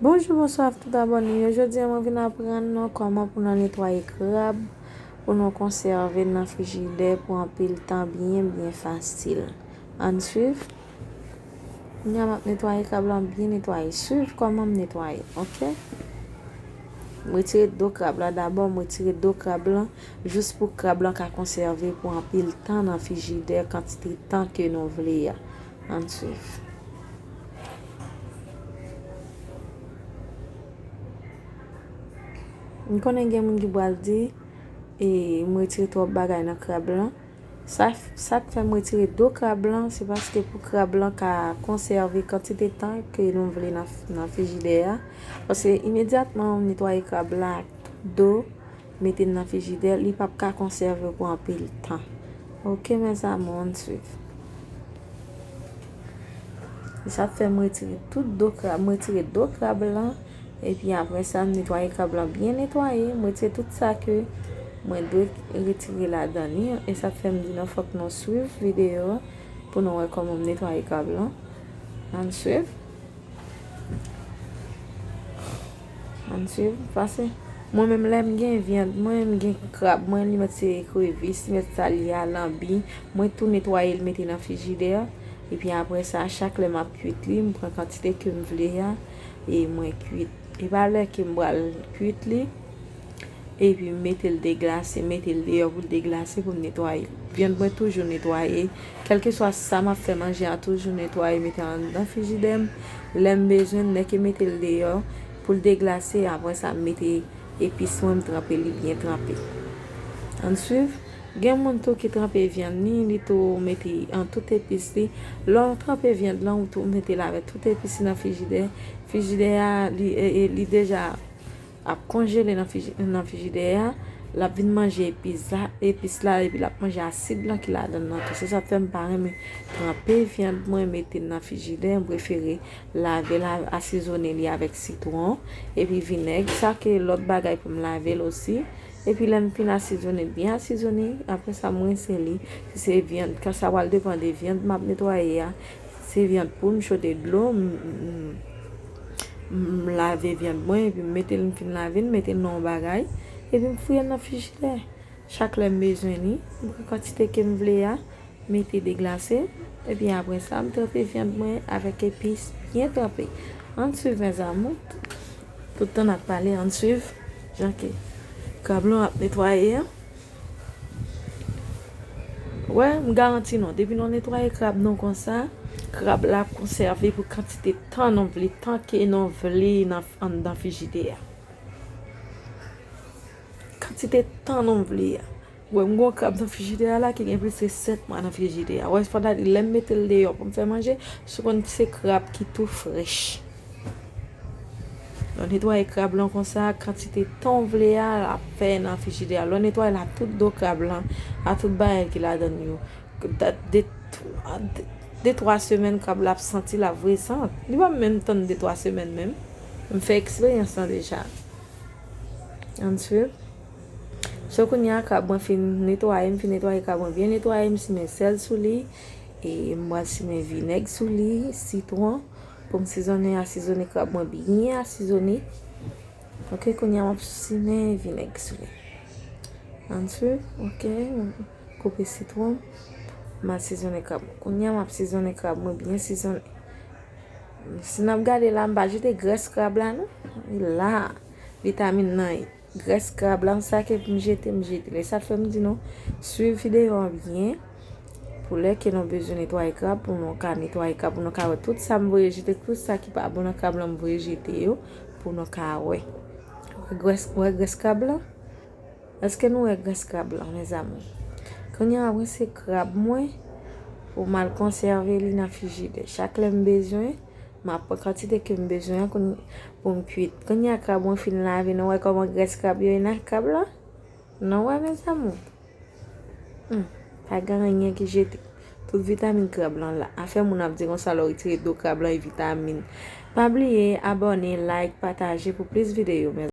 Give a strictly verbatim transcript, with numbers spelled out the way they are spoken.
Bonjou, bonswa tout abòne yo. Jodi a mwen vin aprann nou kòman pou nou netwaye krab pou nou konsève nan frijidè pou anpil tan byen, byen fasil. Ann swiv. Kounye a m ap netwaye krab la, m byen netwaye. Swiv kòman m netwaye, oke? M retire do krab la dabò, m retire do krab la, jis pou krab la ka konsève pou anpil tan nan frijidè, kantite tan ke nou vle a. Ann swiv. M konnen gen moun ki pral di, e, m retire twòp bagay nan krab lan. Sa, sa k fè m retire do krab lan, se paske pou krab lan ka konsève kantite tan ke nou vle nan, nan frijidè a. Paske imedyatman w netwaye krab la ak do, mete l nan frijidè, li p ap ka konsève pou anpil tan. Oke, mes amours, ann swiv. E sa fè m retire tout do krab, m retire do krab lan. Epi apre sa, m netwaye krab lan byen netwaye. M retire tout sa ke mwen dwe retire ladan li. E sa fè m di nou fòk nou swiv videyo pou nou wè kòman m netwaye krab lan. Ann swiv. Ann swiv, pase. Mwen menm lè m gen vyann mwen, m gen krab mwen, li mèt se ekrevis, li mèt sa li a, lanbi, mwen tou netwaye l mete nan frijidè. Epi apre sa, chak lè m ap kwit li, m pran kantite ke m vle a, e mwen kwit. E pa lè ke m pral kwit li, epi m mete l deglase, mete l deyò pou l deglase pou m netwaye. Vyann mwen toujou netwaye. Kèlkeswa sa m ap fè manje a, toujou netwaye, mete anndan frijidè m. Lè m bezwen, m nèke mete l deyò pou l deglase. Apre sa, m mete epis mwen, m tranpe li byen tranpe. Ann swiv. Gen moun tou ki tranpe vyann li, li tou mete an tout epis li. Lè w tranpe vyann lan, ou tou mete l avèk tout epis li nan frijidè. Frijidè a, li, e, e, li deja ap konjele nan fiji-, nan frijidè a, l ap vin manje epis la, epis la, epi l ap manje asid lan ki ladan l lan tou. Se sa k fè m pa renmen tranpe vyann mwen, mete l nan frijidè, m prefere lave l, a-, asezone li avèk sitwon, epi vinèg, sa ke lòt bagay pou m lave l osi. Epi lè m fin asezone l, byen asezone, apre sa m rense li. Si se vyann, kan sa pral depann de vyann m ap netwaye a, se vyann poul, m chote dlo, m, m, m lave vyann mwen, epi m mete l, m fin lave l, m mete l nan yon bagay, epi m fouye l nan frijidè. Chak lè m bezwen li, m pran kantite ke m vle a, mete deglase, epi apre sa, m tranpe vyann mwen avèk epis byen tranpe. Ann swiv, mes amours. Tout tan n ap pale, ann swiv jan ke krab lan ap netwaye a. Wè, m garanti nou, depi nou netwaye krab nou konsa, krab la ap konsève pou kantite tan nou vle, tan ke nou vle nan, anndan frijidè a. Kantite tan nou vle a. Wè, m gon krab nan frijidè a la ki gen plis ke sèt mwa nan frijidè a. Wè, fò ta di, lè m mete l deyò pou m fè manje, sou konn se krab ki tou frèch. Lè w netwaye krab lan konsa, kantite tan w vle a, l ap fè nan frijidè a. Lè w netwaye l a tout do krab lan, a tout bagay ki ladan l yo. Dat de, de, de twa semèn krab la ap santi, l ap vre sant. Li pa menm tann de twa semèn menm. M fè eksperyans lan deja. Ann swiv. So, kounye a, krab mwen fin netwaye, m fin netwaye krab mwen byen netwaye, m simen sèl sou li, e m pral simen vinèg sou li, sitwon, pou m sizonnen, asezone krab mwen byen asezone. Oke, kounye a, m ap simen vinèg sou li. Ann swiv, oke, m koupe sitwon, m asezone krab mwen. Kounye a, m ap sizonnen krab mwen byen sizonnen. Si n ap gade la, m pa jete grès krab la, non. La, vitamin nan ye. Grès krab la, sa ke pou m jete, m jete l. E sa fè m di nou, swiv videyo an byen. Pou lè ke nou bezwen netwaye krab, pou nou ka netwaye krab, pou nou ka wè tout sa m voye jete, tout sa ki pa bon nan krab lan, m voye jete yo, pou nou ka wè. Wè grès, wè grès krab lan? Èske nou wè grès krab lan, mes amours? Kounye a, m ap rense krab mwen pou m al konsève li nan frijidè. Chak lè m bezwen, m ap pran kantite ke m bezwen an kounye, pou m kwit. Kounye a, krab mwen fin lave, nou wè kòman grès krab yo ye nan krab lan? Nou wè, mes amours? Hmm, pa gen anyen ki jete. Tout vitamin krab lan la. Afè moun ap di konsa, lè w retire do krab lan, e vitamin. Pa bliye abòne, like, pataje pou plis videyo, mes